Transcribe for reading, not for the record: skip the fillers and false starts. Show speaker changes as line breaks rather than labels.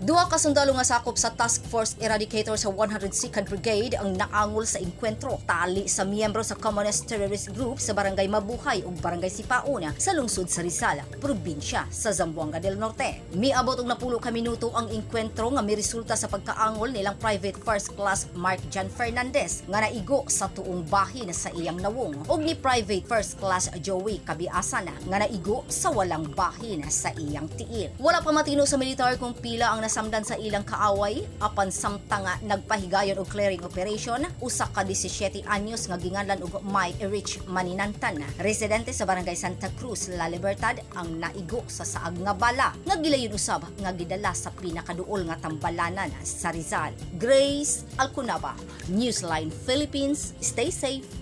Duha ka sundalo nga sakop sa Task Force Eradicator sa 102nd Brigade ang naangol sa engkwentro tali sa miyembro sa Communist Terrorist Group sa Barangay Mabuhay ug Barangay Sipauna sa lungsod sa Rizal, probinsya sa Zamboanga del Norte. Miabot og 10 ka minuto ang engkwentro nga miresulta sa pagkaangol nilang Private First Class Mark John Fernandez nga naigo sa tuong bahin sa iyang nawong ug ni Private First Class Joey Kabiasan nga naigo sa walang bahin sa iyang tiil. Wala pa matino sa militar kung pila ang nasamdan sa ilang kaaway, apan samtang nga nagpahigayon og clearing operation, usa ka 17 anyos nga ginganlan og Mike Rich Maninantan, residente sa Barangay Santa Cruz, La Libertad, ang naigo sa saag nga bala nga gilayon usab nga gidala sa pinakaduol nga tambalanan sa Rizal. Grace Alcunaba, Newsline Philippines. Stay safe.